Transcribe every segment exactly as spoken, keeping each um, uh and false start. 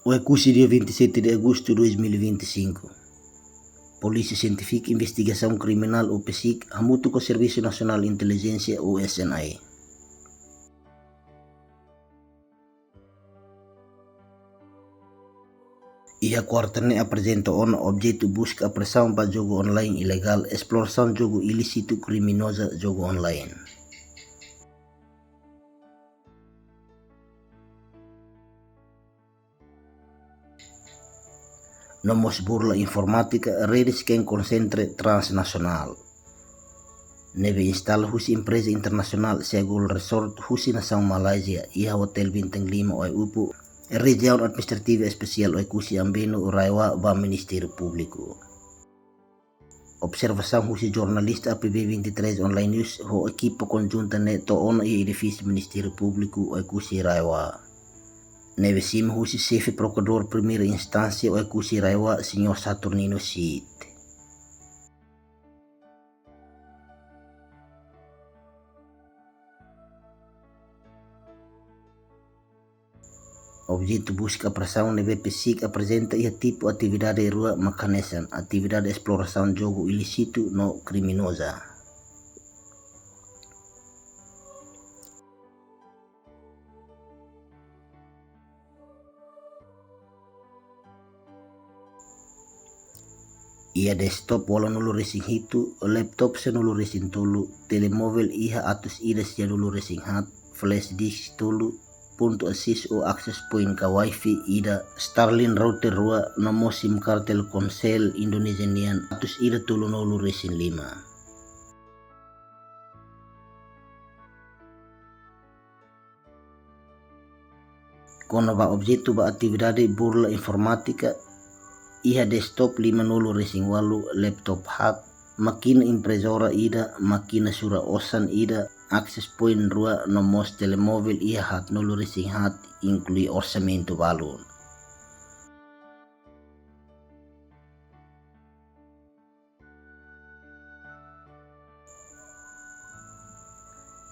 Oekusi dia vinte e sete de agosto de dois mil e vinte e cinco. Polísia Sientífika Investigasaun Kriminál ou PSIK hamutuk ho Servisu Nasionál Intelijénsia ou S N I. Iha kuarta ne'e aprezenta ona objetu buska apreensaun ba jogu online ilegál, esplorasaun jogu ilísitu, kriminoza jogu online. No mós burla informátika, rede scam call center transnasionál ne'ebé instala husi empreza internasionál Seagull Resort husi nasaun Malázia, iha Hotel Bintang Lima Oe-Upu, Rejiaun Administrativa Espesiál Oekusi Ambeno, RAEOA, ba Ministériu Públiku. Observasaun husi jornalista A P B vinte e três Online News ho ekipa konjunta ne'e to'o ona iha edifísiu Ministériu Públiku Oekusi, RAEOA, ne'ebé simu husi Xefe Prokuradór Primeira Instánsia Oekusi, RAEOA, Señór Saturnino Siit. Objetu buska apreensaun ne'ebé PSIK aprezenta iha tipu atividade rua mak hanesan atividade esplorasaun jogu ilísitu no kriminoza. Iha desktop ualunulu-resin-hitu, laptop sanulu-resin-tolu, telemovel iha atus ida sianulu-resin-haat, flash disk tolu, pontu akses ou access point ka wifi ida, Starlink router rua, no mós SIM card Telkomcell Indonézia nian atus ida tolunulu-resin-lima. Kona-ba objetu ba atividade burla informátika, iha desktop limanulu-resin-ualu, laptop haat, mákina impresora ida, mákina sura osan ida, access point rua, no mós telemovel iha haatnulu-resin-haat, inklui orsamentu balun.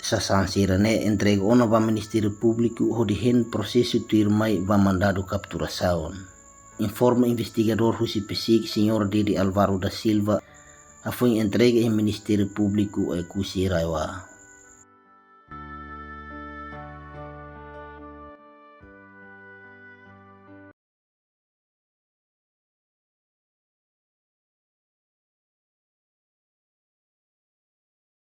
Sasán sira-ne'e entrega ona ba Ministériu Públiku hodi hein prosesu tuirmai ba mandadu kapturasaun, informa investigadór husi PSIK, Señór Dede Álvaro da Silva, hafoin entrega iha Ministériu Públiku Oekusi, RAEOA.